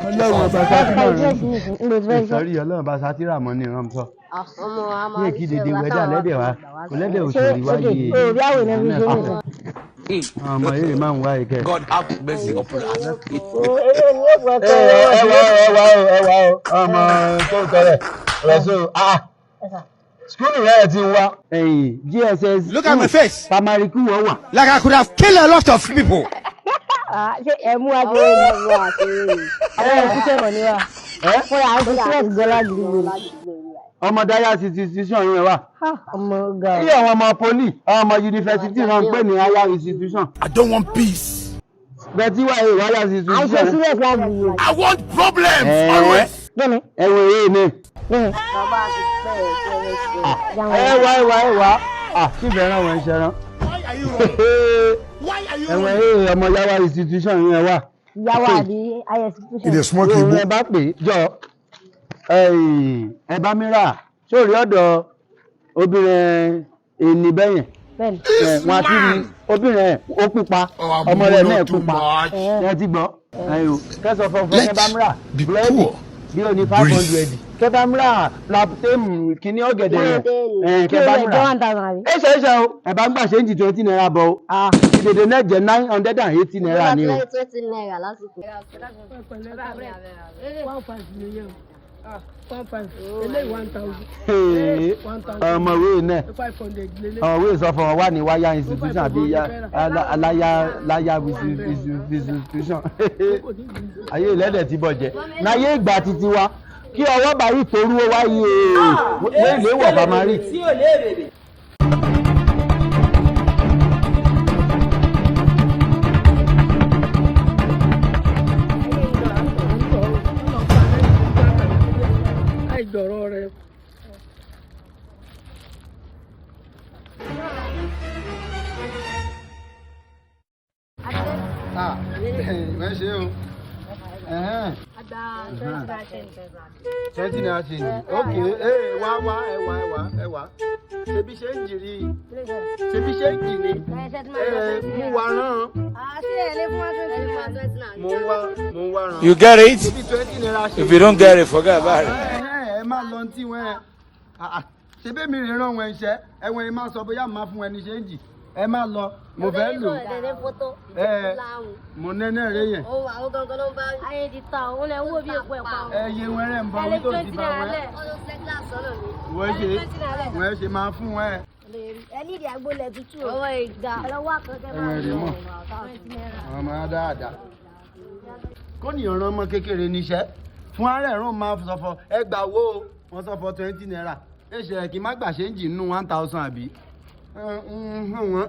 Ọlọ́run ọba Ẹ pa sátírà ìdí ẹ̀sìn nìsín, ń lè fẹ́ iṣẹ́. Ìsọ̀rí ọlọ́run ọba sátírà mọ́ ní ìrànṣọ́. Ọmọ wa Ní máa èkì dèdè wẹ́dà lẹ́dẹ̀ wa, kò lẹ́dẹ̀ Ṣé òṣèré wá ókè yé. o rí àwẹ̀ náà fi ṣe nìsín. Ọmọ yìí máa ń wá ìkẹ́. God have mercy upon us. Eré ni ó pẹ́ Ẹ pẹ́ ẹ wá o, ẹ wá o, ẹ wá o, ọmọ tó ń tọrẹ rẹ so ah skúlù rẹ ti ń wá. Ẹ̀yìn GSS Look at my face. Primary kú wọ́n wà. Like I could have killed a lot of people. Ṣé ẹ mú wa ṣeré ni? Àwọn ẹ̀kú sẹ̀mọ̀ ni wa. Ẹ Fúnra àwọn serious gan ládùúgbò ni. Ọmọ dayas institution yẹn wà. Ọmọ ga Bí àwọn ọmọ poli, àwọn ọmọ yunifásitì náà ń pè ní higher institution. I don't want peace. Bẹ́ẹ̀ tí wàá yẹ higher À ń ṣe institution. serious ládùúgbò. I want problems Eh. always. Gíní Ẹ̀wọ̀n èyí ni. gíní. Ẹ wá, ẹ wá, ẹ wá. Ah, kí ìfẹ́ ràn wọ́n ṣe rán. Why are you running? Why are you Ẹ̀wọ̀n running? èyí ọmọ yàrá institution yẹn wà. Ìyàwó àbí higher institution. It is smoke Òun igbo. ẹ bá pè é jọ ẹ bá mi rà sórí ọ̀dọ̀ obìnrin ẹni bẹ́yẹn. Bẹ́ẹ̀ni. Ẹ, wọn àti rí obìnrin ẹ ó pupa, Oh, ọmọ rẹ̀ náà not too pupa. much. Ẹ ti gbọ́ ẹyọ kẹsàn fọfọ Let's kẹ bá mi rà be búrẹ́dì poor. bí o ní five Brief. hundred kẹ bá mi rà plaptemu kìíní ọ̀gẹ̀dẹ̀ rẹ̀ ẹ Kí kẹ ló bá lè mi jẹ́ rà. 1,000 àbí? Ẹ ṣe é ṣe o, ẹ bá ń gbà ṣe ń jì 20 naira bọ̀ o, ìdèdè náà jẹ́ 980 naira ni o. 20 naira lásìkò. 1,500 nìyẹn o, 1,500 eléyìí, 1,000. Ee, ọmọ ìwé náà 500 lélẹ̀. Ọmọ ìwé sọ fún ọ wà ní wáyà institution àbí aláyà láyà institution. Ayé ìlẹ́dẹ̀ ti bọ̀ jẹ́ náyé ìgbà títí wa kí ọwọ́ bá rí torú ó wáyé wéèlé wọ̀ bá máa rí. Àìgbọ̀rọ̀ rẹ. Ẹ ṣe o, 20 naira ṣe ni. Ok, ee, wá wá, ẹ wá, ẹ wá, ẹ wá. Ṣebí ṣe ń jìrì, ṣebí ṣe ń jì ní ẹ mú wa rán. Mo ń wá, mo ń wá rán. You get it? Ṣebí 20 naira ṣe. If you don't get it, forget about it. Ẹ má lọ tí wọn ẹ ṣe bẹ́ẹ̀ mi rìn ràn wọn iṣẹ́ ẹ̀wọ̀n ẹ má sọ bóyá máa fún ẹni ṣe ń jì. Ẹ má lọ, mo fẹ́ lò ẹ, mo nẹ́nẹ́ rẹ yẹn. Ayé ti ta òun lẹ ń wò bí èpo ẹ̀pà. Ẹ yé wọn rẹ̀ ń bọ orí tó ti bá wọn wọ́n ṣe wọ́n ṣe máa fún ẹ. Ẹ ní ìdí agbolẹ̀ tútù o. Ọwọ́ ìgbà. Ẹ lọ wá kankan máa Ẹ̀wọ̀n rẹ̀ mọ̀ ọmọ dáadáa kó ní ọ̀ràn ọmọ kékeré níṣẹ́ fún ara ẹ̀rọ máa sọ̀fọ̀ ẹ gbà wo o. Wọ́n sọ̀fọ̀ 20 naira ẹ ṣe kí n má gbà ṣe ń jì nínú 1,000 àbí wọ́n.